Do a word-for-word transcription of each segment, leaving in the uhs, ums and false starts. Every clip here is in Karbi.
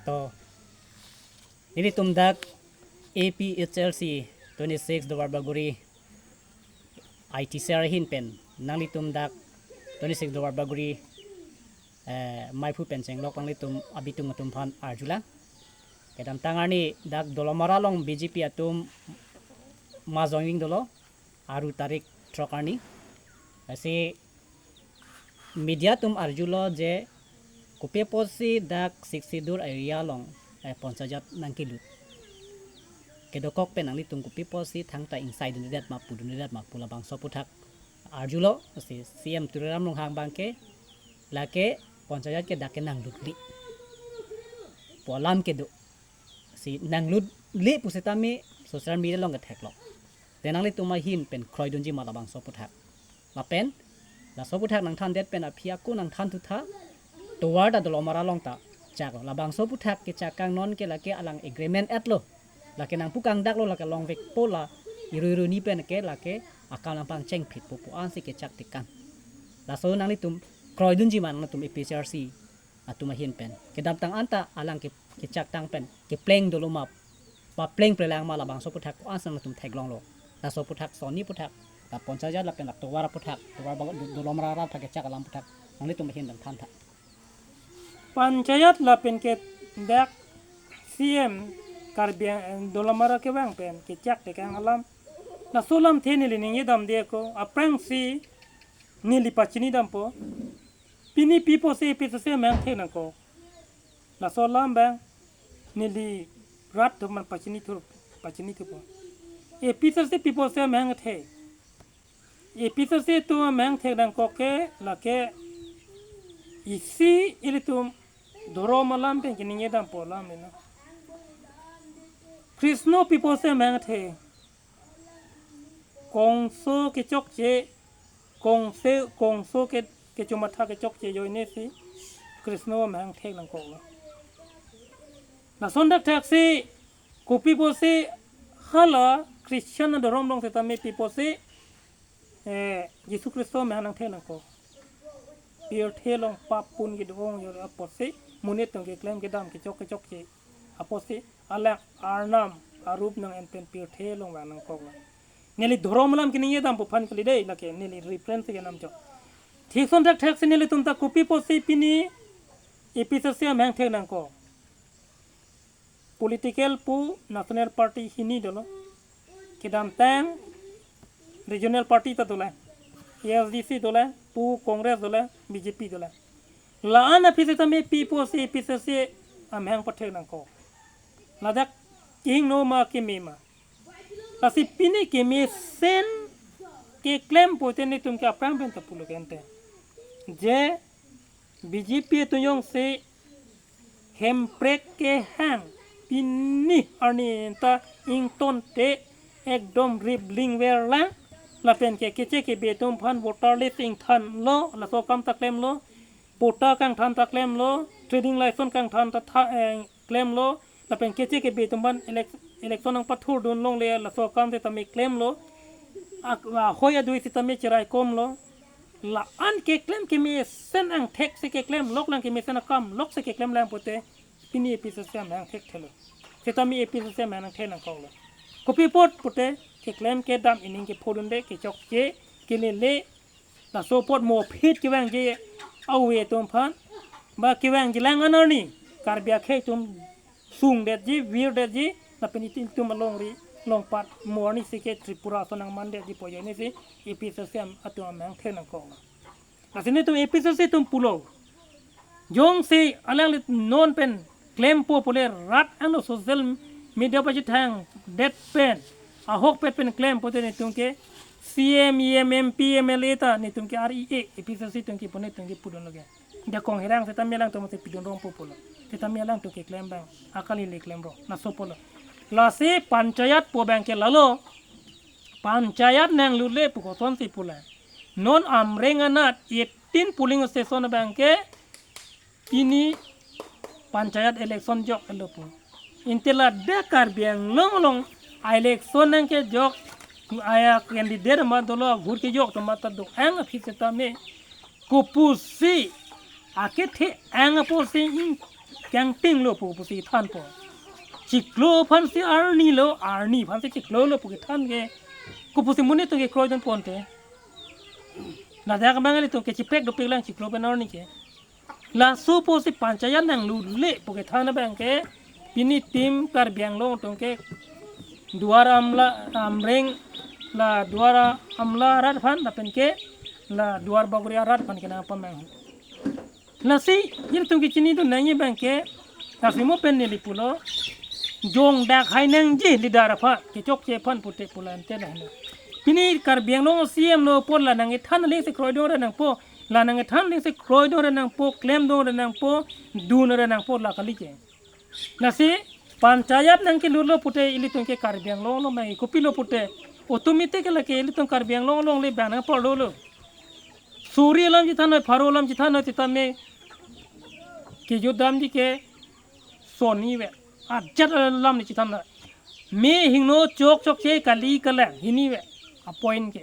To, nelitum dak A P H L C twenty-six Duarbagori I T cell ahin pen nanglitum dak twenty-six Duarbagori, eh, maiphu pen chenglok nanglitum abitung atum aphan arjulang. Kedamtang arni dak Dolamara along B J P atum majong wing dolo, aru tarik throk arni. Lasi media atum arjulo je kopi apotsi dak Sixth Schedule area along, eh, panchayat nangkelut. Kedokok pen nanglitum kopi apotsi thangta ingsaidundedet ma pudundedet ma pu labangso aputhak arjulo, si C M Tuliram Ronghang abangke, lake panchayat ke dak ke nanglutli pu alam kedo. Si nanglutli pusitame social media along ketheklong. Te nanglitum ahin pen kroidunji ma labangso aputhak. Lapen, laso aputhak nangthandet pen aphi ako nangthan thutha, tovar ta Dolamara along ta chaklo. Labangso aputhak kechak kang non ke lake alang agreement etlo. Lake nangpu kangdaklo, lake longvekpo, la iru iru ni pen ke lake akam nangpangchengphitpo pu ansi kechak tekang. Laso nanglitum kroidunji ma nangtum A P H L C atum ahin pen. Kedamtang anta alang ke, kechaktang pen kepleng dolo ma, papleng plelang ma labangso aputhak ko-an si nangtum theklonglo. Laso aputhak, sonni aputhak, la panchayat lapen la tovar aputhak, tovar bang-, Do-, Dolamara arat kechak alam aputhak nanglitum ahin damthantha. Panchayat lapen ke dak C M Karbi Ang-, Dolamara kevang pen kechak tekang alam, laso alamthe neli ningje damde ako, aphrangsi neli pachini dampo. Pini pi apotsi A P H L C amahang thek nangkok? Laso alam abang neli rat atum aphan pachini thu, pachini thupo. A P H L C pi apotsi amahang thek? A P H L C atum amahang thek nangkok ke lake isi ilitum dhorom alam pen keningje dampo alam ena. Krishna pi apotsi amahang thek? Kongso kechokche, Kongse, Kongso ke, kechomatha kechokche ajoine si Krishna amahang thek nangkoklo. Lason thakthak si kopi apotsi hala Christian adhorom along setame pi apotsi, eh, Jisu Khristo amahang nangthek nangkok? Pirthe along pap pun kedo-ong ajoine apotsi monit atum keklem kedam kechok kechokche apotsi alang arnam arup nang-en pen pirthe along vang nangkoklo. Neli dhorom alam keningje dampo aphan kali dei, lake neli reference kenam chok. Thik ason thakthak si nelitum ta kopi apotsi pini A P H L C amahang thek nangkok? Political pu national party hini dolo. Kedamtang regional party ta dolang, A S D C dolang, pu Congress dolang, B J P dolang. La-an aphi setame pi apotsi A P H L C amahang pathek nangkok? Ladak kehingno ma keme ma? Lasi pini kemesen keklem pote netum ke aphrang pen ta pulo ke ante. Je B J P atum jongsi Hemprek kehang pini arni ta ingtonte ekdom rip lingver lang. Lapen ke keche kebe atum aphan voter list ingthanlo, laso akam ta klemlo, patta kangthan ta klemlo, trading license kangthan ta tha, eh, klemlo, lapen keche kebe atum aphan elec-, election nangpathurdun longle, laso akam setame klemlo. Ak-, ahoi adui setame cheraikomlo. La-an keklem kemesen angthek si keklem, lok lang kemesen akam lok si keklem lang pote pini A P H L C amahang thekthelo. Setame A P H L C amahang thek nangkoklo. Kopi apot pote keklem kedam ining kephodunde kechokche kelele, laso apot mo phit kevangji ave atum aphan, ba kevangji lang an arni Karbi akhei atum sungdetji, virdetji, lapen ilitum alongri longpat mo arni si ke Tripura ason nangmandetji pu ajoine si A P H L C atum amahang thek nangkoklo. Lasi netum A P H L C atum pulo, jongsi alangli non pen klempo pule rat angno social media pachethangdet pen, ahokpet pen klem pote netum ke C M, E M, M P, M L A ta netum ke ar-i-e, A P H L C atum ke pu netum ke pudunlo ke. Jakong Herang setame alangtum si pidun rongpo pulo. Setame alangtum keklem abang akali le klemrong, laso pulo. Lasi panchayat pu abang ke lalo, panchayat nanglutle pu kosonsi pulang? Non Amreng anat eighteen polling station abang ke pini panchayat election joklo pu. Ante ladak Karbi Anglong along election nangkejok, aya candidate ma dolo, agur kejok atum ta do-ang aphi setame, kopusi akethe-ang apotsi ing kangting lo pu pusi thanpo. Chiklo aphansi arni lo, arni aphansi chiklo lo pu kethan ke. Kopusi monit atum ke kroidun ponte. Ladak abang ilitum ke chipek dopik lang chiklo pen arni ke. Laso pusi panchayat nanglule pu kethan abang ke. Pini Team Karbi Anglong atum ke Duar Amla, Amreng, la Duar Amla arat aphan lapen ke la Duar Bagori arat aphan ke nangpamang. Lasi, ilitum ke chinidun nangji abang ke, lasi mo pen neli pulo, jong dak hai nangji leader aphan, kechokche aphan pute pulo ante dah na. Pini Karbi Anglong C M lo apor la nangkethan alingsi kroidun ra nangpo, la nangkethan alingsi kroidun ra nangpo, klemdun ra nangpo, dun ra nangpo la kali ke. Lasi, panchayat nangkelut lo pute ilitum ke Karbi Anglong along abang, kopilo pute, automatic ke lake ilitum Karbi Anglong alongle abang nangpor dolo. Suri alam chethan noi, pharo alam chethan noi, sitame kejut damji ke sonni ave. Ajat alam ne chethan noi. Me hingno chokchokche kali kalang hini ave. A point ke.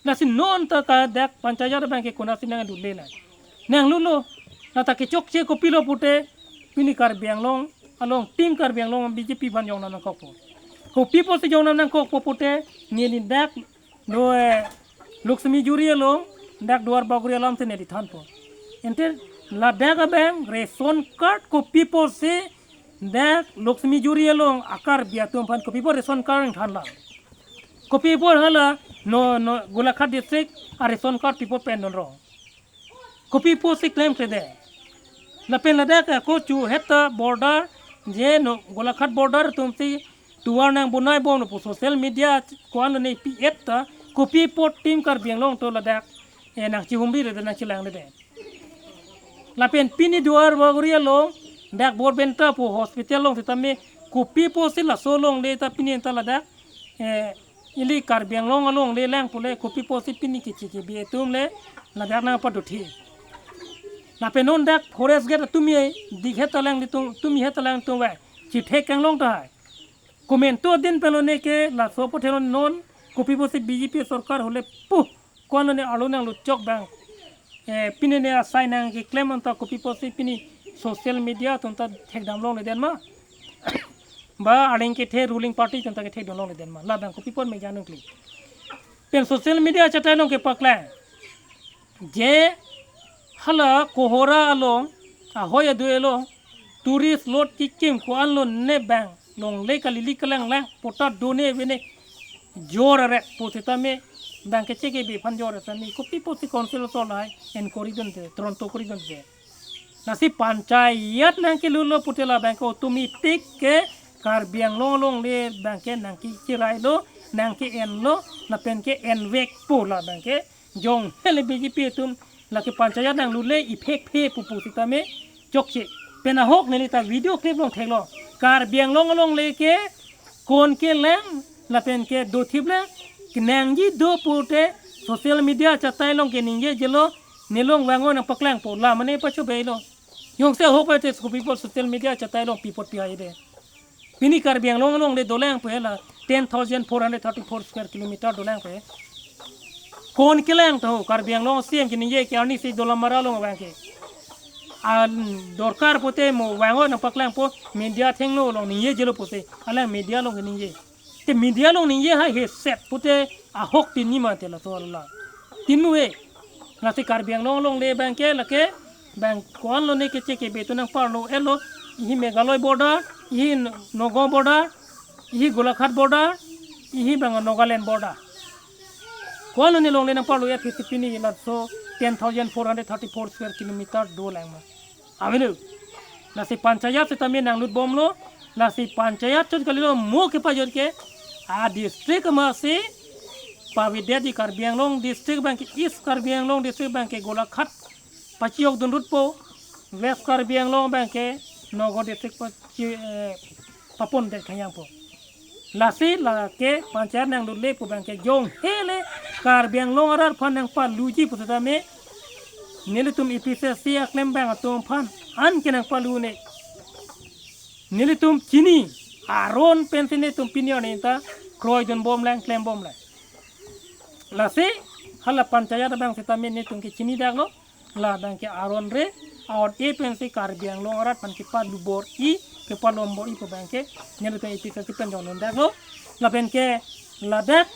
Lasi non ta ka dak panchayat abang ke konatsi nangdule lang. Nanglulo. Lata kechokche kopilo pute pini Karbi Anglong along Team Karbi Anglong B J P aphan jongnam nangkokpo. Kopi pusi jongnam nangkokpo pute neli dak do, eh, Laxmi Juri along dak Duar Bagori alam si neli thanpo. Ante ladak abang ration card kopi pusi dak Laxmi Juri along a Karbi atum aphan kopi pu ration card thanlang. Kopi pu hala no, no Golaghat district a ration card pi pu pen non ro. Kopi pusi klemkle de. Lapen ladak ke ako chu heta border je no Golaghat border atumsi tovar nangbonai bom pu social media ko-an ne pi-et ta kopi pu Team Karbi Anglong atum ladak, eh, nangchihumri re de nangchelang re de. Lapen pini Duar Bagori along dak Borbenta pu hospital along sitame kopi pusi laso alongle ta pini ta ladak, eh, ili Karbi Anglong alongle lang pule kopi pusi pini keche kebe atum le ladak nangpaduthi. Lapen non dak forest gate atum ye dik heta lang ditung, atum ye heta lang tung ave. Chithek kanglong tahai. Komento adin pen lo ne ke laso apothe lo non kopi pusi B J P sorkar hole pu ko-an lo ne arlo nangluchok abang. Eh, pini ne asai nangkeklem anta kopi pusi pini social media atum ta thekdam longle den ma. Ba arleng kethe ruling party atum ta kethekdam longle den ma. Labang kopi pu me janung kli. Pen social media achatai along kepaklang. Je hala Kohora along, ahoi adui along, tourist lot kekim ko-an lo ne abang, longle kalili kalang lang, pota done vene, jor arek pu sitame, abang keche kebe aphan jor sitame, kopi pusi council so lahai, enquiry dunde, tronto kori dunde. Lasi panchayat nangkelut lo pute labang ke automatic ke Karbi Anglong alongle abang ke nangkechirai lo, nangke-en lo, lapen ke-envek po labang ke, jong hele B J P atum lake panchayat nanglule iphek phe pupu sitame chokche. Pen ahok neli ta video clip along theklong. Karbi Anglong alongle ke kon kelang lapen ke dothip lang kenangji do pute social media achatai along keningjejelo nelong vang-o nangpaklangpo la mane pachobeilo. Jongsi ahok pute kopi pu social media achatai along pi apot pihai de. Pini Karbi Anglong alongle dolang pu hela ten thousand four hundred thirty-four square kilometer dolang pu. Kon kelang tho Karbi Anglong C M keningje ke arnisi Dolamara along abang ke. An dorkar pute mo vang-o nangpaklangpo media athengno along ningjejelo pusi. Alang media along keningje. Te media along ningje hai heset pute ahok tin ni ma te laso la. Tin mu he. Lasi Karbi Anglong alongle abang ke lake abang ko-an lo ne keche kebe atum nangparlo-etlo, ihi Meghalaya border, ihi Nagaon border, ihi Golaghat border, ihi abang Nagaland border. Ko-an lo ne longle nangparlo-et pisi pini laso ten thousand four hundred thirty-four square kilometer dolang ma. Avelo. Lasi panchayat sitame nanglut bomlo. Lasi panchayat chot kalilo mo kepajor ke. A district amatsi pavidet di Karbi Anglong district abang ke East Karbi Anglong district abang ke Golaghat pachiyok dunrutpo. West Karbi Anglong abang ke Nagaon district pachi, eh, papondet khanyangpo. Lasi lake panchayat nanglutle pu abang ke jong hele Karbi Anglong arat aphan nangpaluji pu sitame nelitum A P H L C aklembang atum aphan an ke nangpalu ne. Nelitum chini aron pensi nelitum pini arni ta kroidun bomlang klem bomlang. Lasi hala panchayat abang sitame nelitum ke chini daklo. Labang ke aron re, Out e pensi Karbi Anglong arat aphan kepalubor-i, kepalombor-i pu abangke nelitum A P H L C pen jong nundaklo. Lapen ke ladak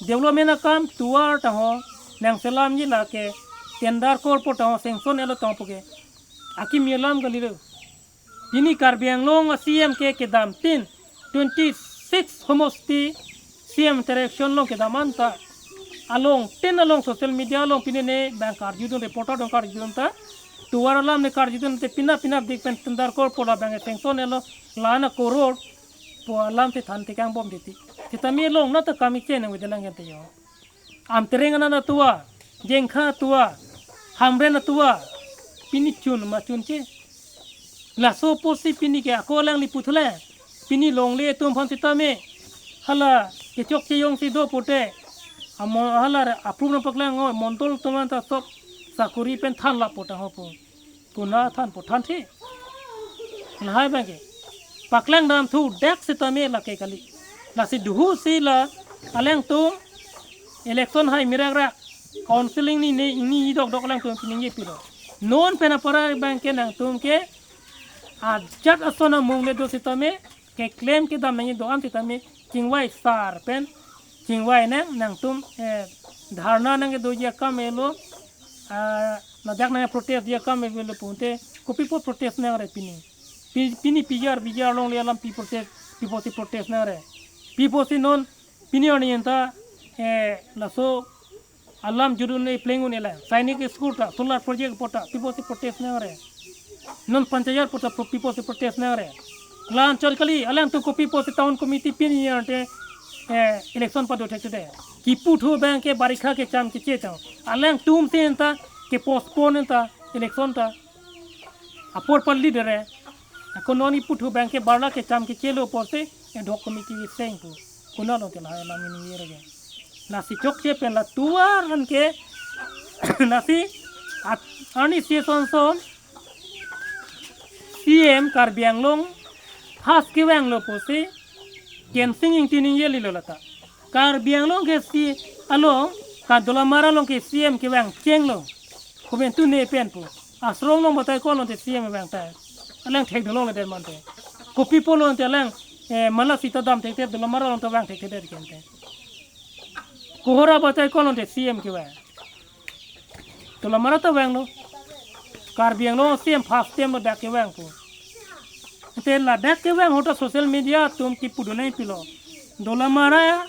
development akam tovar tangho nangselamji, lake tender korpo tangho, sanction-etlo tangho puke akimi alam kalilo. Pini Karbi Anglong a-C M ke kedamtin twenty-six homosti C M interaction along kedam anta along tin along social media along pini ne bang karjudun, reporter dong karjudun ta tovar alam ne karjudun te pina pina dik pen tender korpo, la bang sanction-etlo, la-an a koror pu alam si than tekang bom titi. Sitame longnat akam ikche nangvedet lang kente yo. Amtereng anan atovar, Jengkha atovar, Hamren atovar, pini chun ma chunche. Laso apotsi pini ke ako alangli puthule, pini longle atum aphan sitame hala kechokche jongsi do pote, amo hala approve nangpaklang, o mondol atum anta sob sakori pen thanlap po tangho pu. Konat than po, thanthe. Lahai abangke paklang dam thu dak sitame lake kali. Lasi duhu si la alangtum election hai mirak rak, counselling ni ne ingni idok dok alangtum piningje pilo. Non pen apara abangke nangtum ke ajat ason amung le do sitame keklem kedam nangji do-an sitame chingvai sar pen chingvai nang, nangtum, eh, dharna nangkedoji akam avelo, ah, ladak nangprotestji akam avelo pulote kopi apot protest nangre pini? Pi-, pini P G R, V G R along le alam pi protest, pi apotsi protest nangre? Pi apotsi non pini arni anta, eh, laso alam judun-e pleng un-e lang. Sainik school ta, solar project apot ta, pi apotsi protest nangre? Non Panchayat apot ta pro-, pi apotsi protest nangre? La-anchot kali, alangtum kopi apotsi town committee pini ante, eh, election pado thekthedet? Kipu thu abangke barikha kecham keche tang. Alangtum si anta ke postpone anta election ta apor pali dere. Ako non kipu thu abangke barla kecham kechelo apotsi ad hoc committee keseng pu. Konat along te lahai alam ini ere ke. Lasi chokche pen la tovar an ke, lasi at-, arnisi asonson C M Karbi Anglong first kevanglo pusi Kensing Ingti ningjelo lata. Karbi Anglong ke si along, ka Dolamara along ke C M kevang chenglo. Komentu ne pen pu. Asrong along batai ko along te C M vang ta. Alang thek dolo le den mante. Kopi apot along te alang, eh, mala sita dam thekthedet, Dolamara along ta vang thekthedet kente. Kohora batai ko along te C M kevang. Dolamara ta vanglo. Karbi Anglong C M first time lo dak kevang pu. Te ladak kevang ahut ta social media atum kipudun nangji pilo. Dolamara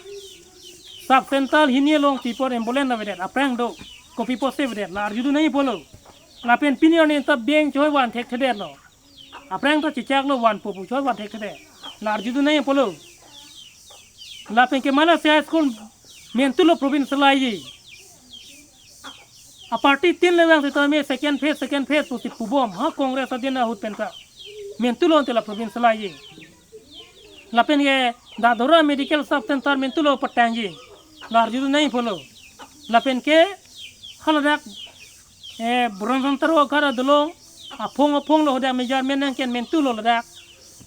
sub center hini along pi apot ambulance avedet, aphrang do. Kopi apotsi avedet, la arjudun nangji pulo. Lapen pini arni ta bank choi van thekthedetlo. Aphrang ta chechaklo vanpo pu choi van thekthedet. La arjudun nangji pulo. Lapen ke Malasi High School mentulo provincialize-ji. A party tin le vang sitame second phase, second phase pusi pubom. Ha Congress adin ahut pen ta. Mentulo ante la provincialize-ji. Lapen ke Dadora Medical Sub Center mentulo patangji. La arjudun nangji pulo. Lapen ke haladak, eh, Bronson Taro Kara dolong, aphong aphong lo hadak measurement nangken mentulo ladak.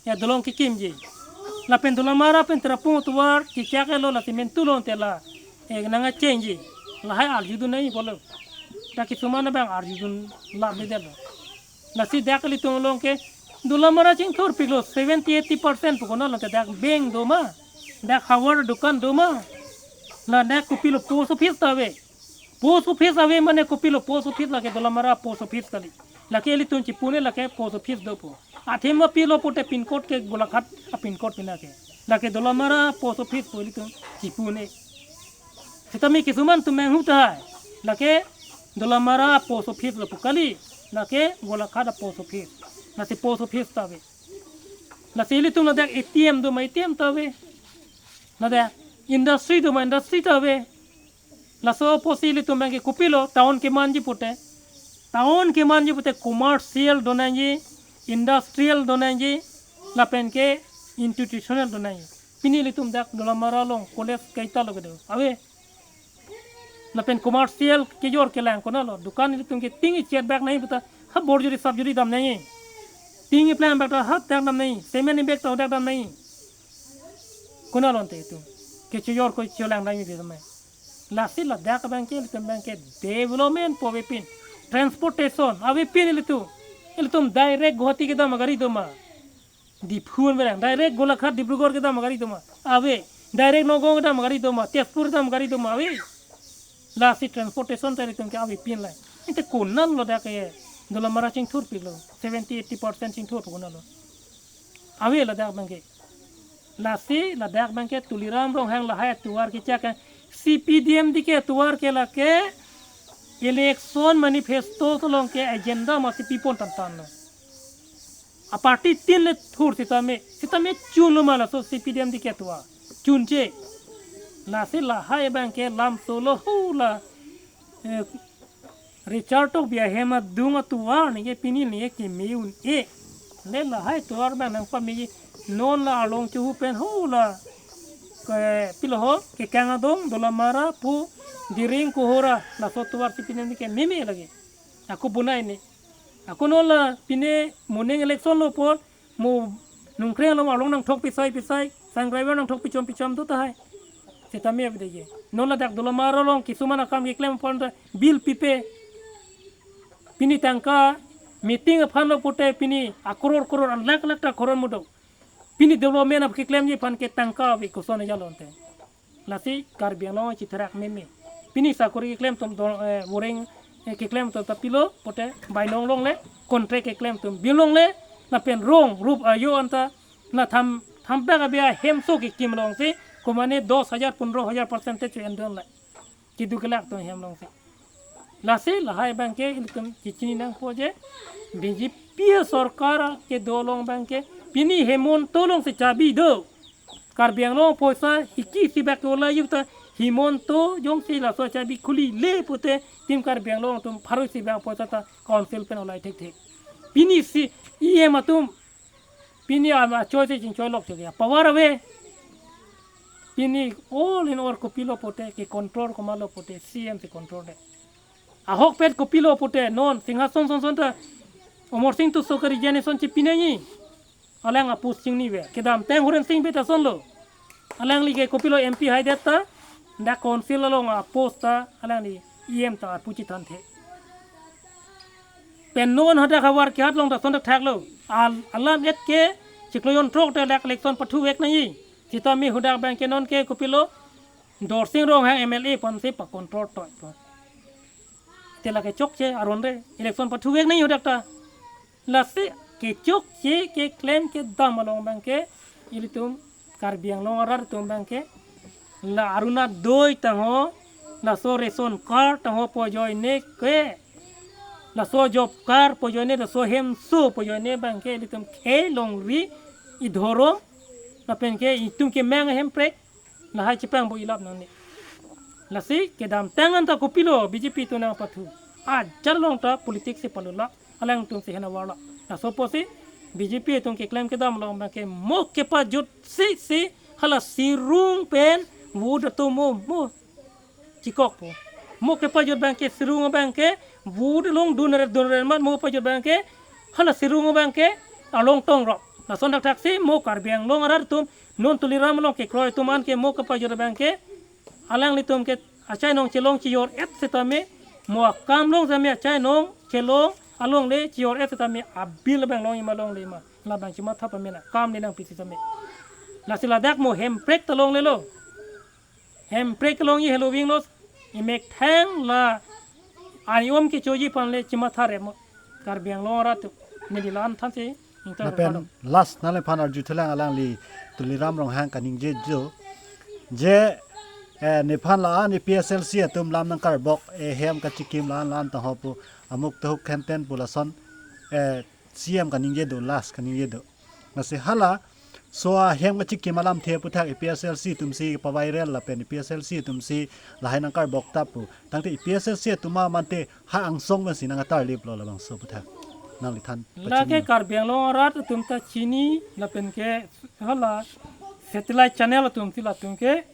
Ya dolong kekimji. Lapen Dolamara pen Tirapung atovar, chechak-etlo lasi mentulo ante la. Eh, nangkechengji. Lahai arjudun nangji pulo. Dak kisuman abang arjudun lapledetlo. Lasi dak ilitum along ke Dolamara chingthurpiklo seventy eighty percent pu konat along te, dak bank do ma, dak hardware dukan do ma, ladak kopilo post office ta ave. Post office ave mane kopilo post office, lake Dolamara post office kali. Lake ilitum chipu-un-e lake post office do pu. Athema pilo pute pin code ke Golaghat a pin code pina ke. Lake Dolamara post office pu ilitum chipu-un-e. Sitame kisuman atum manghu tahai. Lake Dolamara post office lo pu kali. Lake Golaghat a post office. Lasi post office ta ave. Lasi ilitum ladak A T M do ma, A T M ta ave. Ladak industry do ma, industry ta ave. Laso apotsi ilitum abangke kopilo town kemanji pute. Town kemanji pute commercial do nangji, industrial do nangji, lapen ke institutional do nangji. Pini ilitum dak Dolamara along college kaita lo kedo. Ave. Lapen commercial kejor kelang konatlo. Dukan ilitum ke ting ichet bag nangji puta ha borjuri sabjuri dam nangji. Ting iplang bag ta ha dak dam nangji. Cement bag ta dak dam nangji. Konatlo ante itum. Kechejor ko chelang nangji de samai. Lasi ladak abangke ilitum abangke development pu avepin. Transportation avepin ilitum. Ilitum direct Guwahati kedam agari do ma? Diphu an berang. Direct Golaghat Dibrugarh kedam agari do ma? Ave. Direct Nagaon kedam agari do ma? Tezpur kedam agari do ma? Ave. Lasi transportation ta ilitum ke avepin lang. Ante konat lo dak ke Dolamara chingthur pilo. Seventy eighty percent chingthur konat lo. Ave ladak abang ke. Lasi ladak abang ke Tuliram Ronghang lahai atovar kechak ke, C P D M D K atovar ke lake election manifesto along ke agenda masi pipon tangtan lo. A party tin le thur sitame, sitame chun lo ma laso C P D M D K atovar. Chunche. Lasi lahai abang ke lam solo hula, eh, Richard Tokbi ahem adung atovar neke pini neke keme un-e. Le lahai atovar abang nangpame, non la arlong chuhu pen hula ke pilo ho, Kekang adong, Dolamara pu, Diring, Kohora, laso atovar si pini neke meme lagi. Ako bonai ne. Ako non la pini moning election lo apot, mo nongkreng along arlong nangthok pisai pisai, sang driver nangthok pichom pichom do tahai. Sitame abidi ke. Non ladak Dolamara along kisuman akam keklem aphan ta bill pipe. Pini tangka meeting aphan lo pute pini akoror koror, alakh lakh ta koror mudo. Pini development ap keklemji aphan ke tangka ave koson ejalo ante. Lasi Karbi Anglong chitherak meme. Pini sakori keklem atum do, eh, boreng, eh, keklem atum ta pilo pute bainong longle, contract keklem atum bill longle, lapen rong rup ajo anta, la tham, thampek abe ahemso kekim alongsi, komane dos hajar, pondro hajar percentage cho endon le. Kedo kelak atum ahem alongsi. Lasi lahai abang ke ilitum kechini nangpo je, B J P sorkar kedo along abang ke, pini Himanta alongsi chabi do. Karbi Anglong apoisa hiki isi bak ke olai yuk ta, Himanta jongsi laso chabi khuli le pute, tim Karbi Anglong atum pharo isi bak apoisa ta council pen olai thekthe. Pini si E M atum, pini ama choi se chingchoi lok chok ya. Power ave. Pini all in all kopilo pute, ke control komatlo pute, C M si control de. Ahokpet kopilo pute, non Singhason son son ta Amarsing Tisso ke resignation chepinangji. Alang a-post chingni ave. Kedamtang Horen Sing Bey ta ason lo. Alangli ke kopilo M P haidet ta, dak council along a-post ta, alangli E M ta arpu chethanthe. Pen non hadak havar ke hat along ta ason thakthak lo. Al-, alam et ke chiklo jonthrok ta dak election pathuvek nangji. Sitame hadak abang ke non ke kopilo Dorsing Ronghang M L A aphansi pa-control toi po. Te lake chokche aron re, election pathuvek nangji hadak ta. Lasi kechokche keklem kedam along abang ke ilitum Karbi Anglong arat atum abang ke la Orunodoi tangho, laso ration card tangho pu ajoine ke, laso job card pu ajoine, laso hemso pu ajoine abang ke ilitum khei longri, idhorom lapen ke itum kemang ahemprek, lahai chepangbo ilap nangne. Lasi kedamtang anta kopilo B J P atum nangpathu. Ajat along ta politics si palula, alangtum si hena warla. Laso apotsi B J P atum keklem kedam along abang ke mo kepajutsi, si hala sirung pen vote atum mo, mo chikokpo. Mo kepajut abang ke sirung abang ke vote along dunre dunre mat, mo kepajut abang ke hala sirung abang ke along tongrok. Lason thakthak si mo Karbi Anglong arat atum, non Tuliram along kekroi atum an ke mo kepajut abang ke, alanglitum ke achai nong chelong chijor-et sitame, mo akam along sitame achai nong chelong along le chijor-et sitame, a-bill abang longji ma longle ma, labang chematha pamena, kam le nangpi sitame. Lasi ladak mo hemprek ta longlelo. Hemprek longji helo vinglo, emethang la aniom kechoji aphan le chematha remo. Karbi Anglong arat atum, neli la-an thansi ingta lapen rupalo. Last nangliphan arjuthulang, alangli Tuliram Ronghang kaningje do je, eh, nephan la-an A P H L C atum lam nangkarbok, eh, hem kachikim la-an la-an tangho pu, amuk tahuk khenten pu lason, eh, C M kaningje do, last kaningje do. Lasi hala so ahem kachikim alamthe aphuthak A P H L C atumsi pa-viral lapen A P H L C atumsi lahai nangkarbok tap pu. Tangte A P H L C atum ma mate ha angsong pensi nang atar lip lo labangso aphuthak nanglithan lake pachini. Karbi Anglong arat atum ta chini lapen ke hala satellite channel atumsi latum ke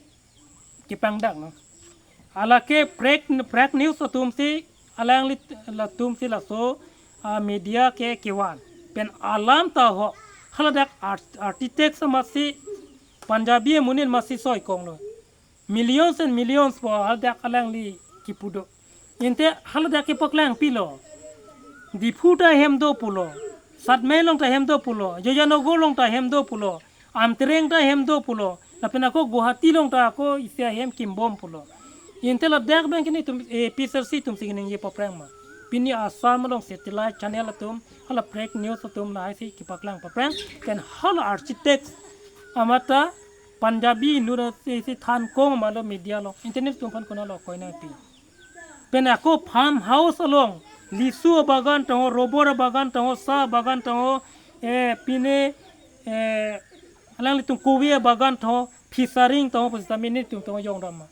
kepangdak lo. Hala ke fake, fake news atumsi, alangli latumsi laso, ah, media ke kevan. Pen alam ta ho, haladak art-, architect masi, Punjabi amonit masi soi konglo. Millions and millions pu haladak alangli kipu do. Ante haladak kepaklang pilo. Diphu ta hem do pulo, Satmai along ta hem do pulo, Joyanagar along ta hem do pulo, Amtereng ta hem do pulo, lapen ako Guwahati along ta ako isi ahem kimbom pulo. Ante ladak abang ke nelitum, eh, P C R C atum si keningje paprang ma. Pini Assam along satellite channel atum, hala fake news atum lahai si kepaklang paprang, pen hala architect amat ta Punjabi inut si, si than kong ma lo media along, internet atum aphan konat lo koinai pi. Pen ako farm house along, lisu abagan tangho, rubber abagan tangho, sa abagan tangho, eh, pine, eh, alanglitum kove abagan tangho, fishery tangho, pusitame nelitum tangho jongdam ma.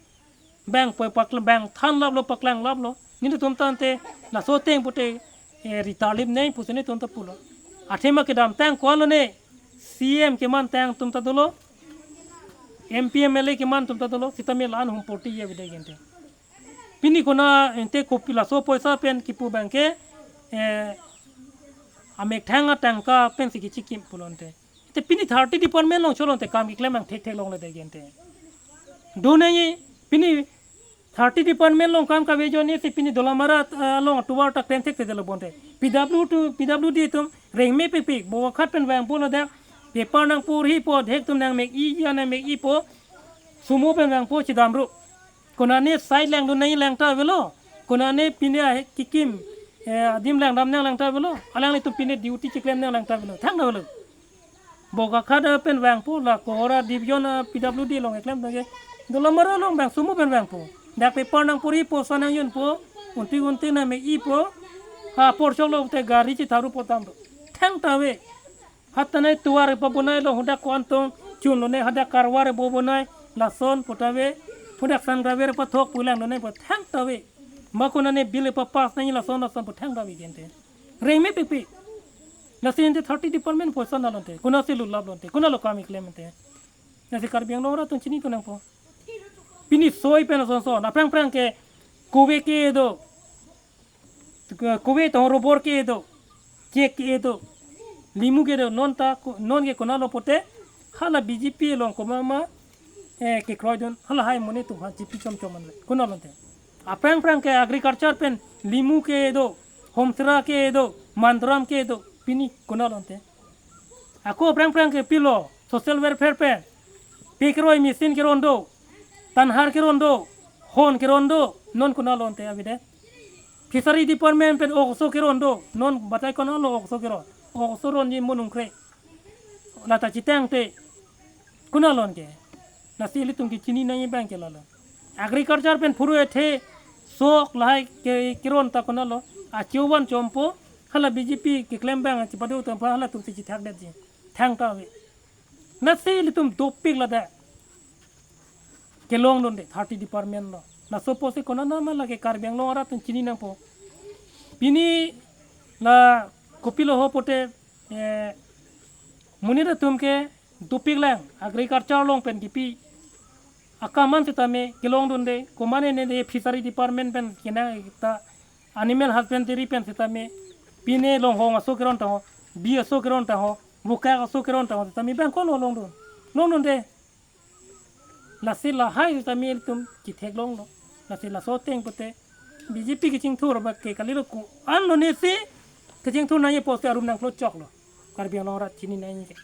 Bang poi pakl-, bang than laplo, paklang laplo. Nelitum tangte, laso ateng pute, eh, ritalip nei, pusi nelitum ta pulo. Athema kedamtang ko-an lone, C M keman tang atum ta dolo, M P M L A keman atum ta dolo, sitame la-an humpoti ye bide gente. Pini konat ante kopi laso poisa pen kipu abang ke, eh, amethang atangka pensi kichikim pulo ante. Te pini thirty department along cholo ante kam keklem abang thekthek longle de gente. Do nai pini thirty department along kam kave ajoine si pini Dolamara, eh, along atovar ta klem thekthedetlo bonte. P W to, P W D atum rengme pikpik, Bokakhat pen vangpo ladak, paper nangporhipo, dhek atum nangmek-i, ya nangmek-ipo, sumo pen vangpo chidamru. Konane side langdun nai langta avelo. Konane pine ahe kikim, eh, adim langdam nang langta avelo. Alanglitum pine duty chiklem nang langta avelo. Thangta avelo. Bokakhat pen vangpo la Kohora division, ah, P W D along eklem tangke. Dolamara along vang sumo pen vangpo. Dak paper nangporhipo, sa nangjunpo. Unti unti nangmek-ipo. Ha apor choklo te gari chitharupo dampo. Thangta ave. Hatanai tovar pabonai lo, hadak ko-an tong chun lone, hadak karwar bo bonai, lason putave, hadak sanggraver pathok pu langdun nai pu thangta ave. Ma konane bill papass nai lason lason pu thangta ave gente. Rengme pikpik. Lasi ante thirty department poisa nalo ante. Konatsi lulap lo ante. Konat lo kam keklem ante. Lasi Karbi Anglong arat atum chinithu nangpo. Pini soi pen asonson. Aphrang phrang ke kove ke do. Kove tangho, rubber ke do, chek ke do, limu ke do, non ta ko-, non ke konat lo pute, hala B J P along komat ma, eh, kekroidun, halahai monit atum ha chipi chomchom anle, konat lo ante. Aphrang phrang ke agriculture pen limu ke do, homsera ke do, mandaram ke do, pini konat lo ante. Ako aphrang phrang ke pilo, social welfare pen, pe keroi machine keron do, tanhar keron do, hon keron do, non konat lo ante abide. Fishery department pen ok oso keron do, non batai konat lo ok oso keron. Ok oso ronji mo nungkre. Lata chitangte. Konat lo anke. Lasi ilitum kechini nangji abang ke lalo. Agriculture pen phuru ethe sok lahai ke keron ta konat lo. Achevan chompo hala B J P keklem abang chipado atum aphan halatumsi chithakdetji. Thangta ave. Lasi ilitum dopik ladak. Kelongdunde thirty department lo. Laso apotsi konat nama lake Karbi Anglong arat atum chini nangpo. Pini la kopilo ho pute, eh, monit atum ke dopik lang agriculture along pen kipi akam an sitame kelongdunde, komatne ne de fishery department pen kena ta animal husbandry pen sitame pine longhong aso keron tangho, bi aso keron tangho, bukak aso keron tangho sitame bang ko lo longdun. Longdunde. Lasi lahai sitame ilitum kitheklonglo. Lasi laso ateng pute B J P kechingthur abang ke kalilo ko-an lone si kechingthur nangji apotsi arum nangklochoklo. Karbi Anglong arat chini nangji ke.